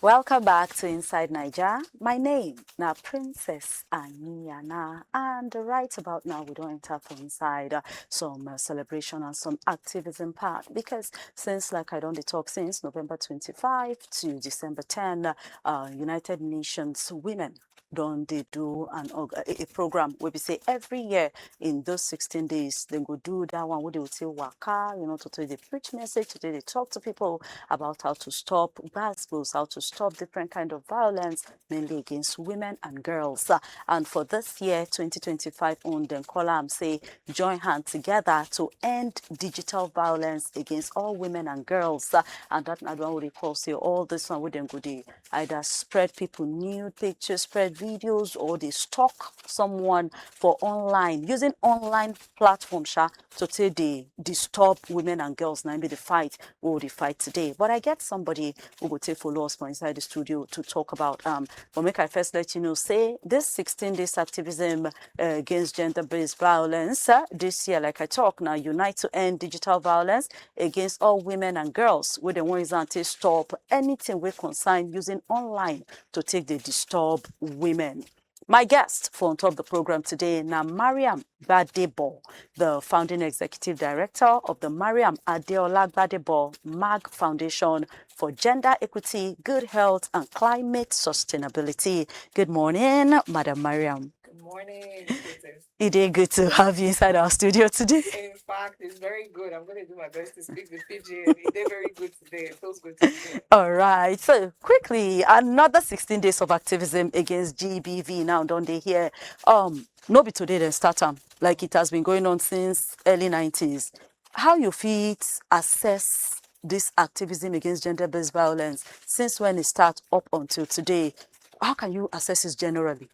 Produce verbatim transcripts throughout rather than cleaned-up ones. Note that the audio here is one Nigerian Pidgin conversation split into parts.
Welcome back to Inside Naija. My name na Princess Anyiana, and right about now we don enter for inside uh, some uh, celebration and some activism part, because since, like I don dey talk since November twenty-five to December ten, uh, United Nations Women don dey do an org- a, a program wey be say every year in those sixteen days dem go do that one wey dey take waka, you know, to take dey preach message, to take dey talk to people about how to stop gbasgbos, how to stop different kind of violence, mainly against women and girls. Uh, and for this year, twenty twenty-five own, dem call am say join hand together to end digital violence against all women and girls. Uh, and that na the one we dey call say all this one wey dem go dey either spread people nude pictures, spread videos, or dey stalk someone for online, using online platform sha, to take dey disturb women and girls. Na im be the fight wey we dey fight today. But I get somebody who go take follow us for inside the studio to talk about am. But make I first let you know say this sixteen days activism uh, against gender-based violence uh, this year, like I talk now, Unite to End Digital Violence Against All Women and Girls, wey dem wan use am take stop anything wey concern using online to take dey disturb women. My guest for on top the program today na Mariam Gbadebo, the founding executive director of the Mariam Adeola Gbadebo MAG Foundation for Gender Equity, Good Health and Climate Sustainability. Good morning, Madam Mariam. Good morning. It is. It is good to have you inside our studio today. In fact, it's very good. I'm going to do my best to speak the Pidgin. It is very good today. It feels good to be here. All right. So quickly, another sixteen days of activism against G B V now don dey here. Um, no be today dem start am. Like, it has been going on since early nineties. How you fit assess this activism against gender-based violence since when it start up until today? How can you assess it generally?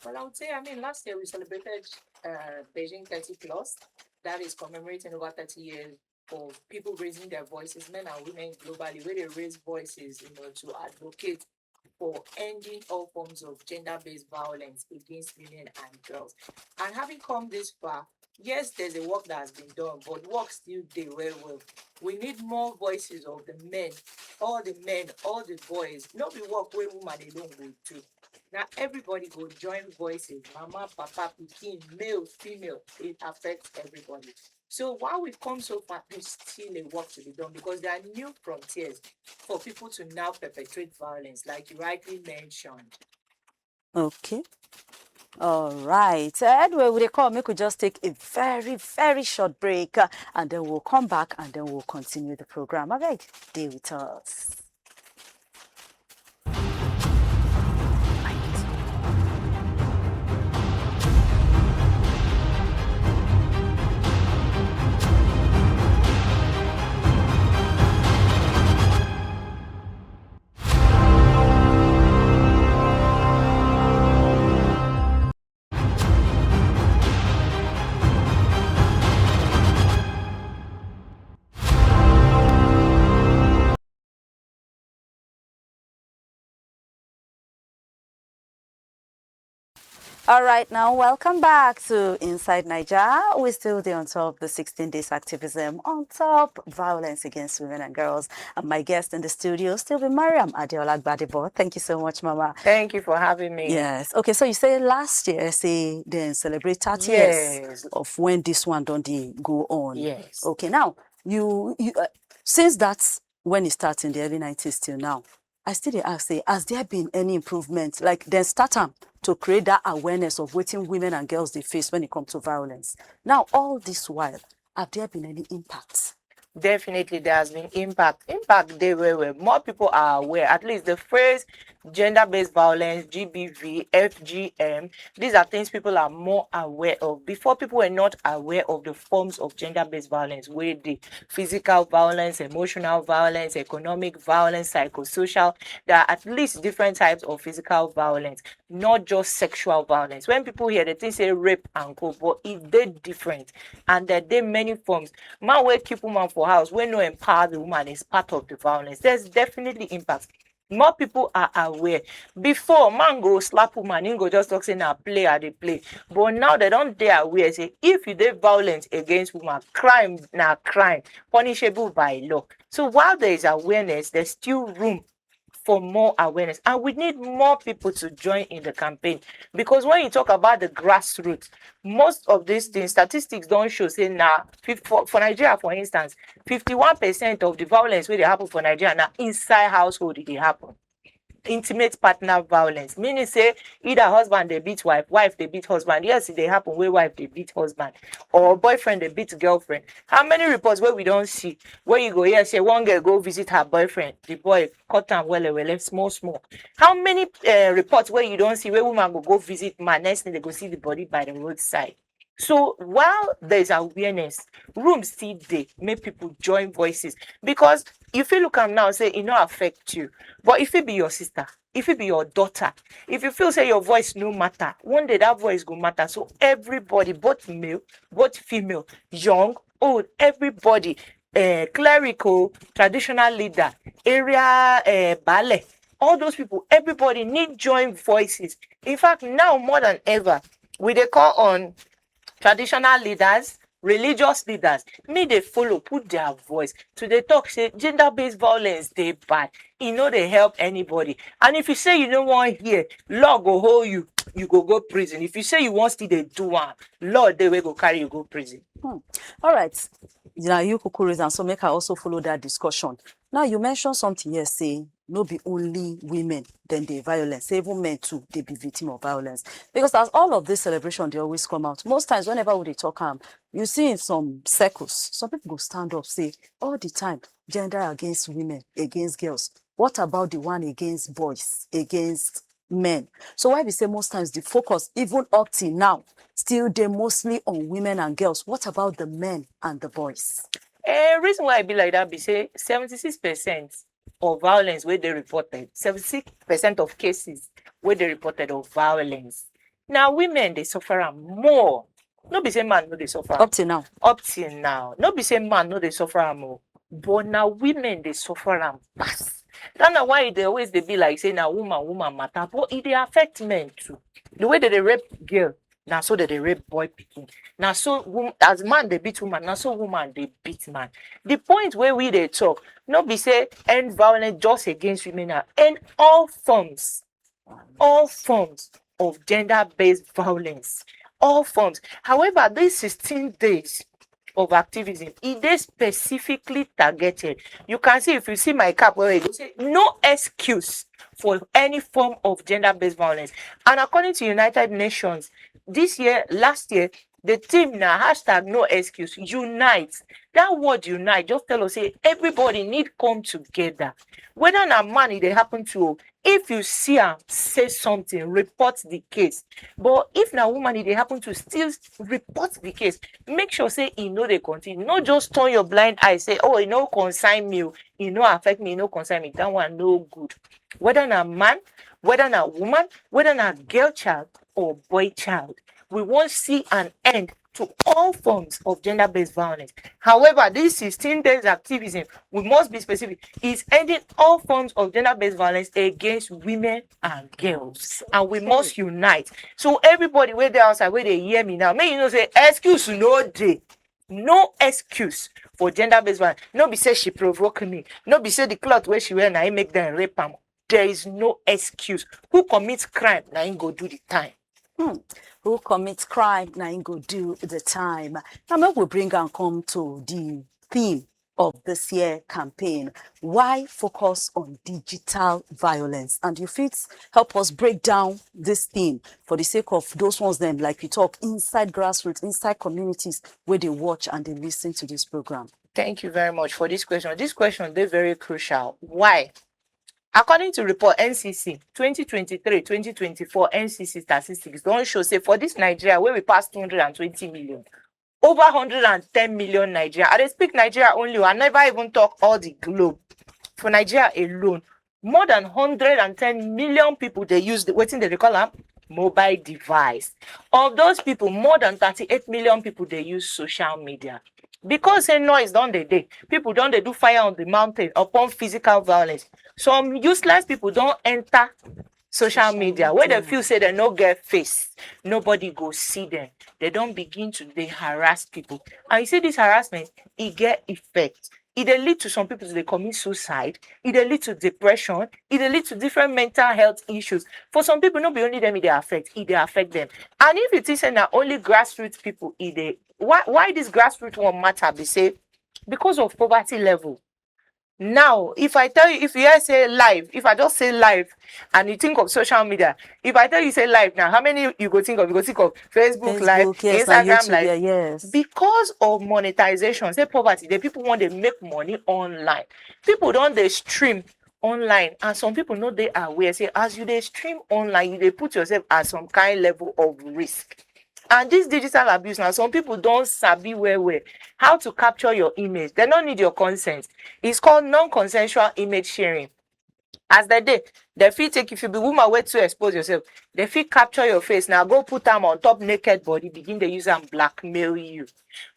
Well, I would say, I mean, last year we celebrated uh, Beijing thirty plus. That is commemorating over thirty years of people raising their voices, men and women globally, where they raise voices, you know, to advocate for ending all forms of gender-based violence against women and girls. And having come this far, yes, there's a work that has been done, but work still dey well well. We need more voices of the men, all the men, all the boys. No be work wey woman alone go do. Na everybody go join voices, mama, papa, pikin, male, female. It affects everybody. So while we've come so far, there's still a work to be done because there are new frontiers for people to now perpetrate violence, like you rightly mentioned. Okay. All right. Uh, anyway, we dey come. Make we just take a very, very short break, uh, and then we'll come back, and then we'll continue the program. Abeg, dey with us. All right, now welcome back to Inside Naija. We still dey on top the sixteen days activism, on top violence against women and girls. And my guest in the studio still be Mariam Adeola Gbadebo. Thank you so much, Mama. Thank you for having me. Yes. Okay, so you say last year, say then celebrate thirty years Yes. of when this one don dey go on. Yes. Okay, now you, you uh, since that's when it started in the early nineties till now, I still dey ask say, has there been any improvement? Like, then start am to create that awareness of wetin women and girls dey face when it comes to violence. Now, all this while, have there been any impact? Definitely, there has been impact. Impact dey well well. More people are aware. At least the phrase gender-based violence, G B V, F G M, these are things people are more aware of. Before, people were not aware of the forms of gender-based violence, where the physical violence, emotional violence, economic violence, psychosocial. There are at least different types of physical violence, not just sexual violence. When people hear, they think say rape and co, but it dey different, and there dey many forms. Man wey keep woman for house, wey no empower the woman, is part of the violence. There's definitely impact. More people are aware. Before, man go slap woman, he go just talk say na play I dey play. But now they don dey aware say if you dey violent against woman, crime na crime, punishable by law. So while there is awareness, there's still room for more awareness, and we need more people to join in the campaign, because when you talk about the grassroots, most of these things, statistics don show say na fif- for, for Nigeria, for instance, fifty-one percent of the violence wey dey happen for Nigeria na inside household e dey happen. Intimate partner violence, meaning say either husband dey beat wife, wife dey beat husband. Yes, e dey happen wey wife dey beat husband or boyfriend dey beat girlfriend. How many reports wey we don see wey you go hear say one girl go visit her boyfriend, the boy cut am well well small small? How many uh, reports wey you don see wey woman go go visit man, next thing they go see the body by the roadside? So while there's awareness, room still dey make people join voices, because you fit look am now say e no affect you, but if it be your sister, if it be your daughter, if you feel say your voice no matter, one day that voice go matter. So everybody, both male, both female, young, old, everybody, uh, clerical, traditional leader, area uh, bale, all those people, everybody need join voices. In fact, now more than ever, we dey call on traditional leaders, religious leaders, me dey follow put their voice to dey talk say gender-based violence dey bad, e no dey help anybody. And if you say you no wan hear, law go hold you, you go go prison. If you say you wan still dey do am, law dey wey go carry you go prison. All right. Now you kuku reason, so make I also follow that discussion. Now you mentioned something here say no be only women then they violence, say even men too they be victim of violence, because as all of this celebration they always come out, most times whenever we dey talk am, you see in some circles some people go stand up say all the time gender against women, against girls. What about the one against boys, against men? So why we say most times the focus even up till now still dey mostly on women and girls? What about the men and the boys? A reason why e be like that be say seventy-six percent of violence wey dey reported, seventy-six percent of cases wey dey reported of violence, na women dey suffer am more. No be say man no dey suffer am. Up till now. Up till now, no be say man no dey suffer am o, but na women dey suffer am pass. That na why e dey always dey be like say na woman woman matter, but e dey affect men too. The way they dey rape girl, na so they dey rape boy pikin. Na so wom- as man dey beat woman, na so woman dey beat man. The point wey we dey talk, no be say end violence just against women, na end all forms, all forms of gender-based violence, all forms. However, these sixteen days of activism, e dey specifically targeted. You can see, if you see my cap, where e go say no excuse for any form of gender-based violence. And according to United Nations, this year, last year, the theme na hashtag no excuse, unite. That word unite just tell us say everybody need come together. Whether na man e dey happen to o, if you see am, say something, report the case. But if na woman e dey happen to, still report the case. Make sure say e no dey continue. No just turn your blind eye say, oh, e no concern me o, e no affect me, e no concern me. That one no good. Whether na man, whether na woman, whether na girl child or boy child, we wan see an end to all forms of gender-based violence. However, this sixteen days activism, we must be specific, is ending all forms of gender-based violence against women and girls, and we must unite. So everybody wey dey outside, wey dey hear me now, make you know say excuse no dey. No excuse for gender-based violence. No be say she provoke me. No be say the cloth wey she wear na im make dem rape am. There is no excuse. Who commits crime na im go do the time. Who commits crime na im go do the time. Now make we bring and come to the theme of this year campaign. Why focus on digital violence? And you fit help us break down this theme for the sake of those ones them, like you talk, inside grassroots, inside communities where they watch and they listen to this program. Thank you very much for this question. This question dey very crucial. Why? According to report N C C, twenty twenty-three twenty twenty-four N C C statistics don show say for this Nigeria wey we pass two hundred and twenty million, over hundred and ten million Nigeria. I dey speak Nigeria only o, I never even talk all the globe. For Nigeria alone, more than hundred and ten million people dey use the, wetin dem dey call am, mobile device. Of those people, more than thirty-eight million people dey use social media. Because say noise don dey dey, people don dey do fire on the mountain upon physical violence. Some useless people don enter social media wey dem feel say dem no get face, nobody go see dem. Dem don begin to dey harass people, and you see this harassment, e get effect. e dey lead to some people to dey commit suicide, e dey lead to depression, e dey lead to different mental health issues. For some people, no be only them e dey affect, e dey affect them. And if you think say na only grassroots people e dey, why why this grassroots one matter be say, because of poverty level. Now, if I tell you, if you hear say live, if I just say live and you think of social media, if I tell you say live now, how many you go think of? You go think of Facebook live, Facebook, yes, and Instagram YouTube, yeah, live. Yes. Because of monetization, say poverty, the people want to make money online. People don dey stream online, and some people no dey aware say as you dey stream online, you dey put yourself at some kind level of risk. And this digital abuse now, some people don sabi well well how to capture your image. They no need your consent. It's called non-consensual image sharing. As they dey, they fit take, if you be woman wey too expose yourself, they fit capture your face now, go put am on top naked body, begin dey use am blackmail you.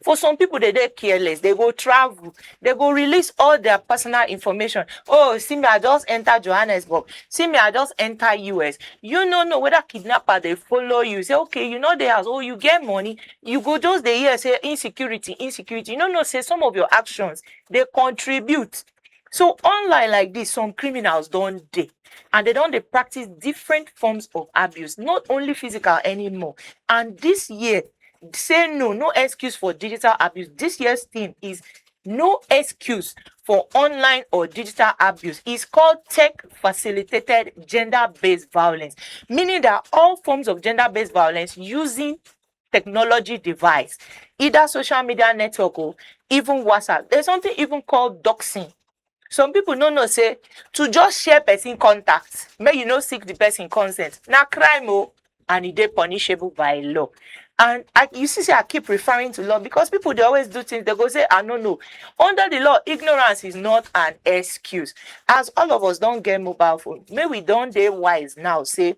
For some people, they dey careless. They go travel, they go release all their personal information. Oh, see me, I just enter Johannesburg. See me, I just enter U S. You no know whether kidnapper dey follow you. Say, okay, you know the house. Oh, you get money. You go just dey hear say insecurity, insecurity. You no know say some of your actions dey contribute. So online like this, some criminals don dey, and they don dey practice different forms of abuse, not only physical anymore. And this year, say no, no excuse for digital abuse. This year's theme is no excuse for online or digital abuse. It's called tech facilitated gender-based violence, meaning that all forms of gender-based violence using technology device, either social media network or even WhatsApp. There's something even called doxing. Some people no know say to just share person contact, make you no seek the person consent, na crime o, and e dey punishable by law. And I, you see say I keep referring to law because people dey always do things. They go say, "I no know." Under the law, ignorance is not an excuse. As all of us don get mobile phone, make we don dey wise now say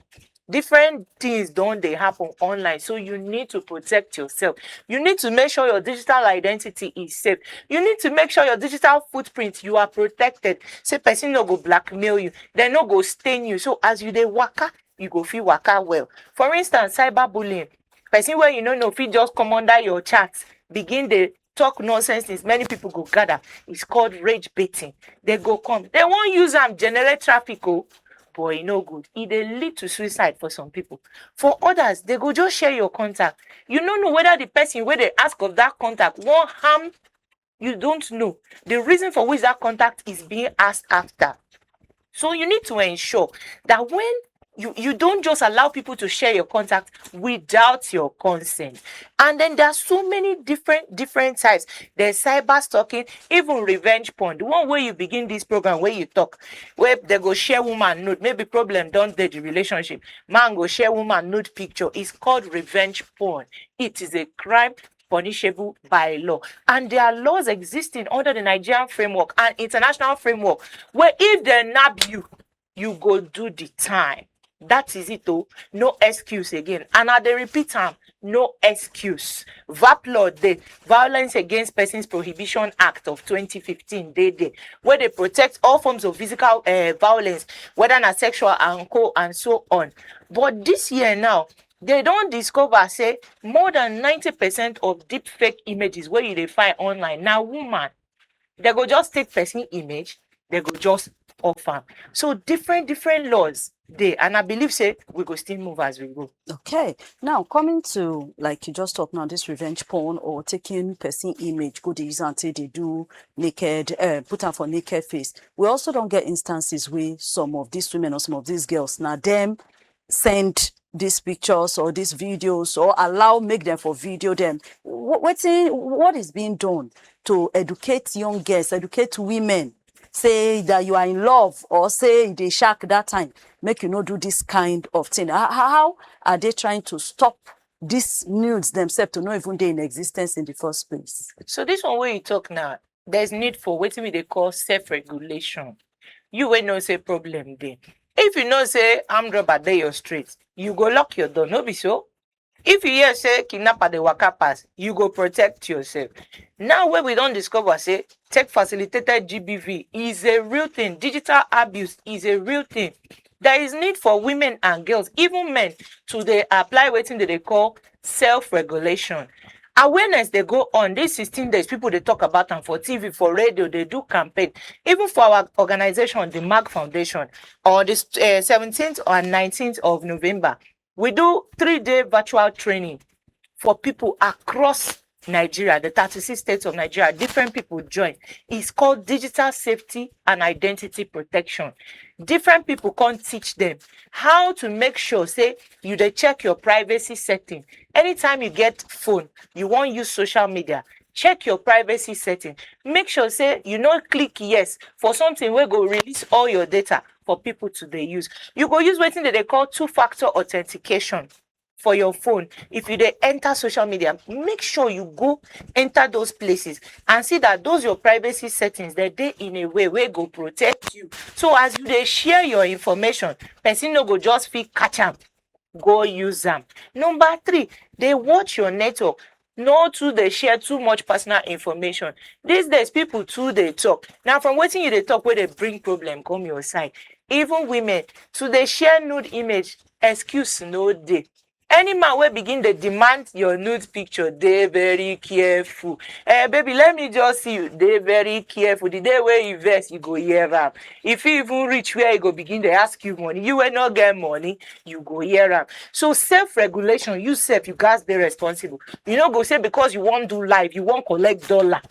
different things don dey happen online, so you need to protect yourself. You need to make sure your digital identity is safe. You need to make sure your digital footprint, you are protected. Say person no go blackmail you, they no go stain you. So as you dey waka, you go fit waka well. For instance, cyberbullying. Person wey you no know fit just come under your chat, begin dey talk nonsense things. Many people go gather. It's called rage baiting. They go come. They wan use am generate traffic o, but e no good. E dey lead to suicide for some people. For others, they go just share your contact. You no know whether the person wey dey ask of that contact wan harm. You don't know the reason for which that contact is being asked after. So you need to ensure that when you, you don't just allow people to share your contact without your consent. And then there are so many different different types. There's cyber stalking, even revenge porn. The one where you begin this program, where you talk, where they go share woman nude, maybe problem don dey the relationship. Man go share woman nude picture. It's called revenge porn. It is a crime punishable by law. And there are laws existing under the Nigerian framework and international framework where if they nab you, you go do the time. That is it o. No excuse again. And I dey repeat am, no excuse. VAP law dey, Violence Against Persons Prohibition Act of twenty fifteen dey there, where they protect all forms of physical uh, violence, whether na sexual and co and so on. But this year now, they don discover say more than ninety percent of deep fake images wey you dey find online na woman. They go just take person image, they go just off am. So different different laws dey, and I believe say we go still move as we go. Okay. Now, coming to, like you just talked now, this revenge porn or taking person image, go dey use and take they do naked, uh, put on for naked face. We also don't get instances where some of these women or some of these girls, now them send these pictures or these videos or allow make them for video them. What, what is being done to educate young girls, educate women, say that you are in love or say they shark that time, make you not do this kind of thing? How, how are they trying to stop these nudes themselves to not even dey in existence in the first place? So this one where you talk now, there's need for wetin we dey call self-regulation. You wey know say problem dey. If you know say armed robber dey your street, you go lock your door, no be so? If you hear say kidnapper dey waka pass, you go protect yourself. Now wey we don discover say tech facilitated G B V is a real thing, digital abuse is a real thing, there is need for women and girls, even men, to dey apply wetin they dey call self-regulation. Awareness dey go on. These sixteen days, people dey talk about am for T V, for radio, dey do campaign. Even for our organization, the MAG Foundation, on the uh, seventeenth and nineteenth of November, we do three-day virtual training for people across Nigeria, the thirty-six states of Nigeria. Different people join. It's called Digital Safety and Identity Protection. Different people come teach them how to make sure say you dey check your privacy setting. Anytime you get phone, you wan use social media, check your privacy setting. Make sure say you no click yes for something wey go release all your data for people to dey use. You go use wetin dem dey call two-factor authentication for your phone. If you dey enter social media, make sure you go enter those places and see that those your privacy settings, dem dey in a way wey go protect you. So as you dey share your information, person no go just fit catch am, go use am. Number three, dey watch your network. No too dey share too much personal information. These days, people too dey talk. Na from wetin you dey talk wey dey bring problem come your side. Even women, to dey share nude image, excuse no dey. Any man wey begin dey demand your nude picture, dey very careful. Eh, baby, let me just see you. Dey very careful. The day wey you vex, you go hear am. If you even reach where you go begin dey ask you money, you wey no get money, you go hear am. So self-regulation, you sef, you gats dey responsible. You no go say because you wan do live, you wan collect dollar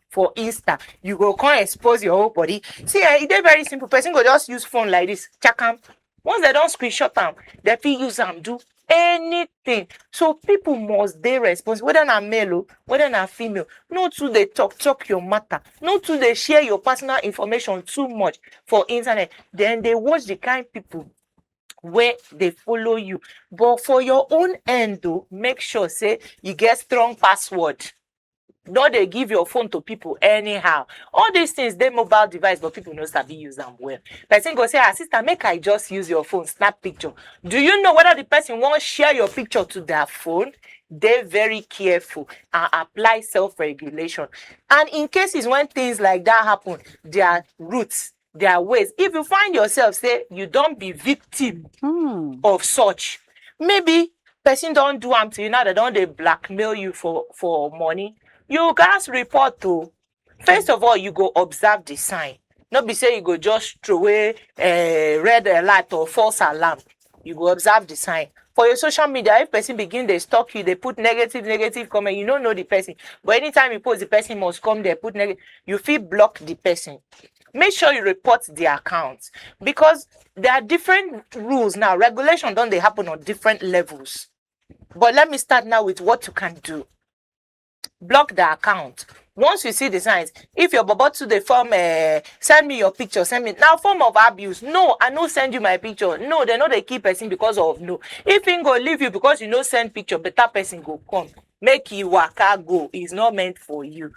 for Insta, you go come expose your whole body. See, eh, e dey very simple. Person go just use phone like this, check am. Once dem don screenshot am, dem fit use am do anything. So people must dey responsible, whether na male o, whether na female. No too dey talk talk your matter. No too dey share your personal information too much for internet. Then dey watch the kind people wey dey follow you. But for your own end o, make sure say you get strong password. No dey give your phone to people anyhow. All these things dey mobile device, but people no sabi use am well. Person go say, "Ah, sister, make I just use your phone, snap picture." Do you know whether the person wan share your picture to their phone? Dey very careful and apply self-regulation. And in cases when things like that happen, there are routes, there are ways. If you find yourself say you don be victim Hmm. of such, maybe person don do am to you, now dem don dey blackmail you for for money, you gats report o. First of all, you go observe the sign. No be say you go just throway uh, red alert or false alarm. You go observe the sign. For your social media, if person begin dey stalk you, dey put negative negative comment, you no know the person. But anytime you post, the person must come there put negative. You fit block the person. Make sure you report the account, because there are different rules now. Regulation don dey happen on different levels. But let me start now with what you can do. Block the account. Once you see the signs, if your bobo too dey form, uh, "Send me your picture, send me," na form of abuse. "No, I no send you my picture." No, dem no dey kill person because of no. If him go leave you because you no send picture, better person go come. Make e waka go. It's not meant for you.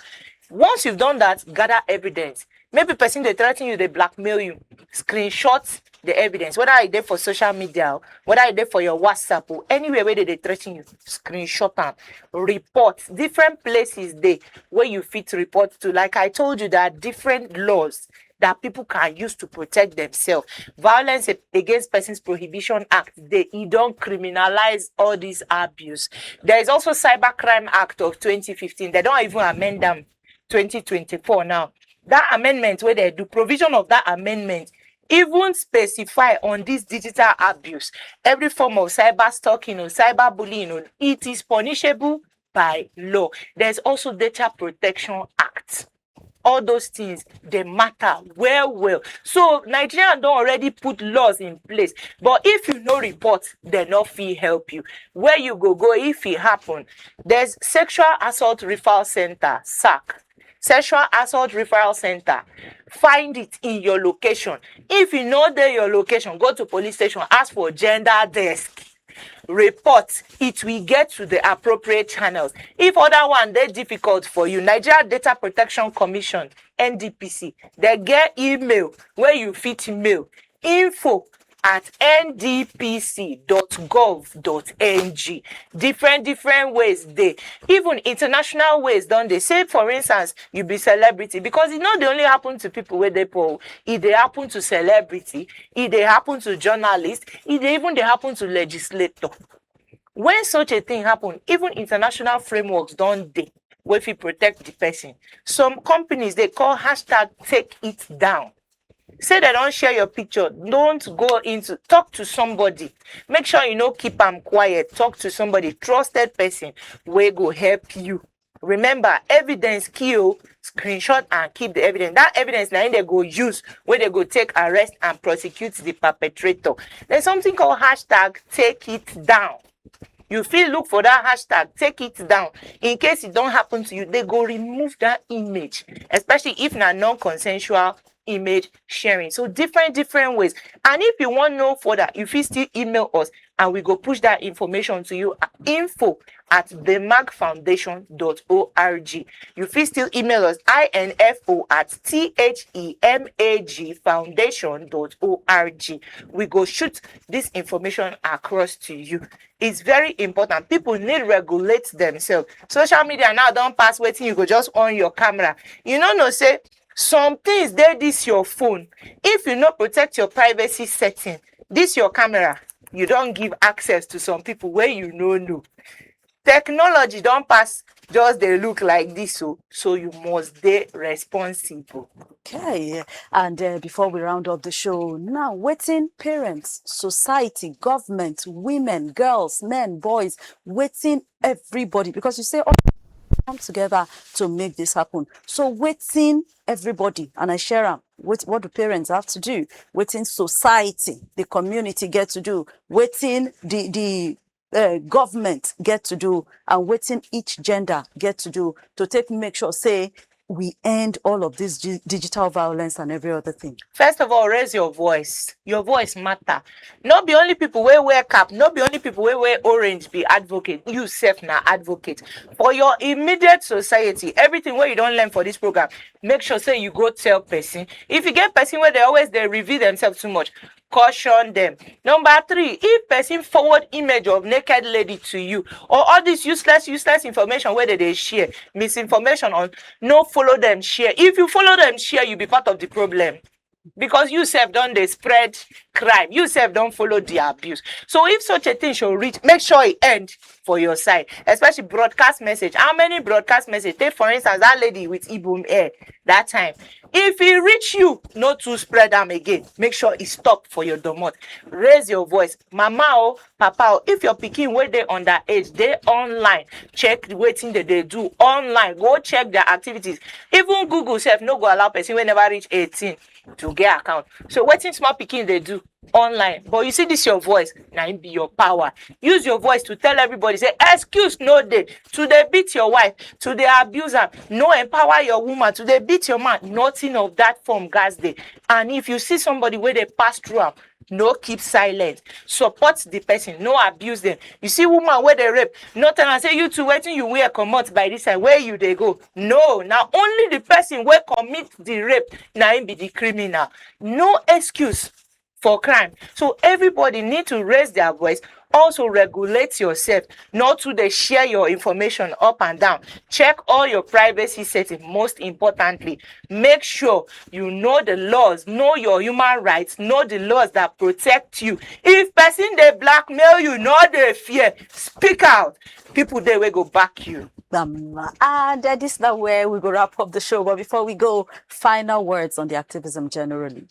Once you've done that, gather evidence. Maybe person dey threaten you, dey blackmail you. Screenshot the evidence, whether e dey for social media o, whether e dey for your WhatsApp o, anywhere wey dem dey threaten you, screenshot am, report. Different places dey wey you fit report to. Like I told you, there are different laws that people can use to protect themselves. Violence Against Persons Prohibition Act dey, e don criminalize all this abuse. There is also Cybercrime Act of twenty fifteen. Dem don even amend am twenty twenty-four now. That amendment wey dem do, provision of that amendment even specify on this digital abuse, every form of cyber stalking or cyber bullying, or it is punishable by law. There's also Data Protection Act. All those things dey matter well well. So Nigeria don already put laws in place, but if you no report, dem no fit help you. Where you go go if e happen? There's Sexual Assault Referral Center, sac. Sexual Assault Referral Center. Find it in your location. If e no dey your location, go to police station, ask for gender desk, report. It will get to the appropriate channels. If other one dey difficult for you, Nigeria Data Protection Commission, N D P C, dem get email wey you fit mail, info at N D P C dot gov dot N G. Different different ways dey. Even international ways don dey. Say for instance, you be celebrity, because e no dey only happen to people wey dey poor. E dey happen to celebrity, e dey happen to journalist, e dey even dey happen to legislator. When such a thing happen, even international frameworks don dey wey fit protect the person. Some companies dey call hashtag take it down. Say they don't share your picture, don't go into, talk to somebody. Make sure you know, keep am quiet. Talk to somebody, trusted person, wey go help you. Remember, evidence kill. Screenshot and keep the evidence. That evidence na im they go use, where they go take arrest and prosecute the perpetrator. There's something called hashtag take it down. You feel look for that hashtag take it down. In case it don't happen to you, they go remove that image, especially if na non-consensual image sharing. So different, different ways. And if you want know further, you fit still email us and we go push that information to you at info at the mag foundation dot org. You fit still email us info at T H E M A G foundation dot org. We go shoot this information across to you. It's very important. People need regulate themselves. Social media now don't pass waiting. You go just on your camera. You know, no say some things dey this your phone. If you no protect your privacy setting, this your camera, you don't give access to some people where you no know. Technology don't pass just they look like this, so so you must dey responsible. Okay, and uh, before we round up the show, now waiting parents, society, government, women, girls, men, boys, waiting everybody, because you say all come together to make this happen. So waiting everybody, and I share am. What, what do parents have to do? Waiting society, the community get to do. Waiting the the uh, government get to do, and waiting each gender get to do to take make sure say we end all of this gi- digital violence and every other thing. First of all, raise your voice. Your voice matter. No be only people wey wear cap, no be only people wey wear orange be advocate. You sef na advocate. For your immediate society, everything wey you don learn for this program, make sure say you go tell person. If you get person where they always they reveal themselves too much, caution them. Number three, if person forward image of naked lady to you, or all this useless, useless information where they, they share, misinformation on, no follow them share. If you follow them share, you be part of the problem. Because you sef don dey spread crime, you sef don follow the abuse. So if such a thing should reach, make sure it end for your side, especially broadcast message. How many broadcast message? Take for instance that lady with Ibom Air that time. If it reach you, no to spread them again. Make sure it stop for your domot. Raise your voice, mama, oh, papa, oh. If your pikin wey dey underage dey online, check the waiting that they do online. Go check their activities. Even Google sef no go allow person wey never reach eighteen to get account. So wetin small pikin dey do online? But you see this your voice, na im be your power. Use your voice to tell everybody say excuse no dey. To dey beat your wife, to dey abuse am, no empower your woman, to dey beat your man, nothing of that form gas dey. And if you see somebody wey dey pass through am, no keep silent. Support the person, no abuse them. You see woman wey dey rape, no tell am say you too, wetin you wear comot by this time, where you dey go? No, na only the person wey commit the rape na im be the criminal. No excuse for crime. So everybody need to raise their voice. Also regulate yourself, not to dey share your information up and down. Check all your privacy settings. Most importantly, make sure you know the laws, know your human rights, know the laws that protect you. If person dey blackmail you, no dey fear, speak out. People dey wey go back you. Um, and uh, this is where we go wrap up the show. But before we go, final words on the activism generally.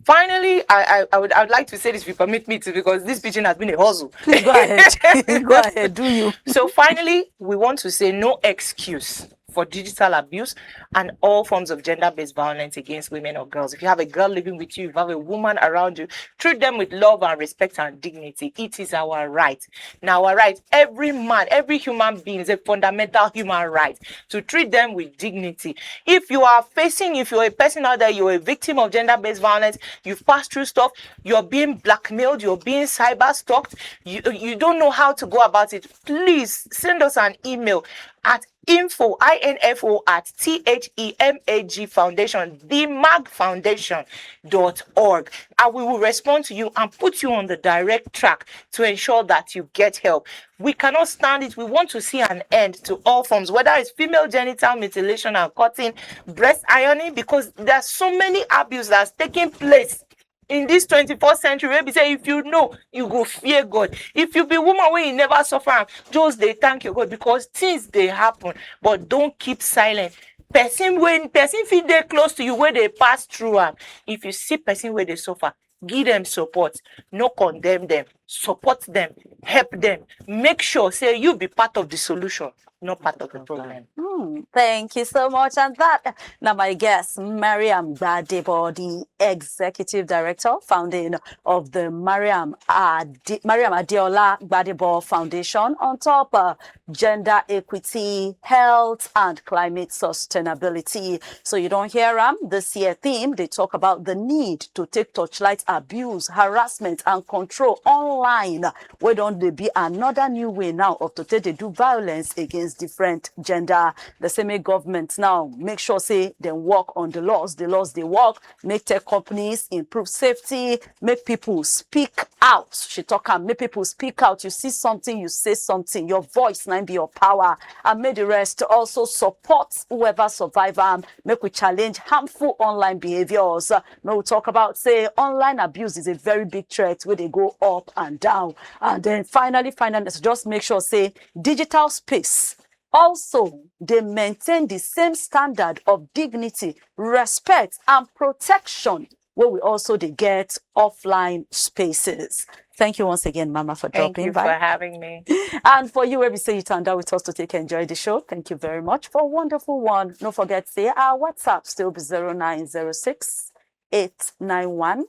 Finally, I, I, I would I would like to say this, if you permit me to, because this pidgin has been a hustle. Please go ahead. Go ahead. Do you? So finally, we want to say no excuse for digital abuse and all forms of gender-based violence against women or girls. If you have a girl living with you, if you have a woman around you, treat them with love and respect and dignity. It is our right. Now, our right, every man, every human being is a fundamental human right to treat them with dignity. If you are facing, if you're a person out there, you're a victim of gender-based violence, you've passed through stuff, you're being blackmailed, you're being cyber stalked, you, you don't know how to go about it, please send us an email at info info at T H E M A G foundation, the mag foundation dot org, and we will respond to you and put you on the direct track to ensure that you get help. We cannot stand it. We want to see an end to all forms, whether it's female genital mutilation and cutting, breast ironing, because there are so many abuse that's taking place in this twenty-first century wey be say if you know, you go fear God. If you be woman wey you never suffer am, just dey thank your God, because things dey happen. But don't keep silent. Person wey, person fit dey close to you wey dey pass through am. If you see person wey dey suffer, give them support. No condemn them. Support them. Help them. Make sure say you be part of the solution, not part of the problem. Hmm, thank you so much. And that now my guest, Mariam Gbadebo, the executive director, founding of the Mariam Ade- Mariam Adeola Gbadebo Foundation, on top uh, gender equity, health, and climate sustainability. So you don't hear am. This year theme, they talk about the need to take torchlight abuse, harassment, and control online. Wey don dey be another new way now of to take dey do violence against different gender. The same government now make sure say dem work on the laws, the laws dey work, make tech companies improve safety, make people speak out. She talk am, make people speak out. You see something, you say something. Your voice na be your power, and make the rest also support whoever survive am. Make we challenge harmful online behaviours. Make we talk about say online abuse is a very big threat wey dey go up and down. And then finally, finally, let's just make sure say digital space also dey maintain the same standard of dignity, respect, and protection wey we also dey get offline spaces. Thank you once again, Mama, for Thank dropping you by. for having me. And for you, wey be say you tanda with us to take enjoy the show, thank you very much for a wonderful one. No forget say our WhatsApp still be zero nine zero six eight nine one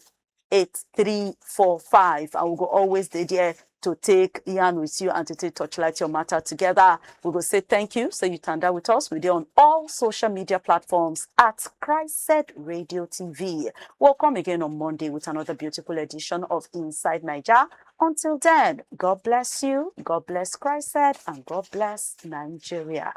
eight three four five. I will go always dey there to take yarn with you and to take torchlight your matter together. We go say thank you. So you tanda with us. We dey on all social media platforms at Christ Radio T V. We'll come again on Monday with another beautiful edition of Inside Naija. Until then, God bless you, God bless Christ, and God bless Nigeria.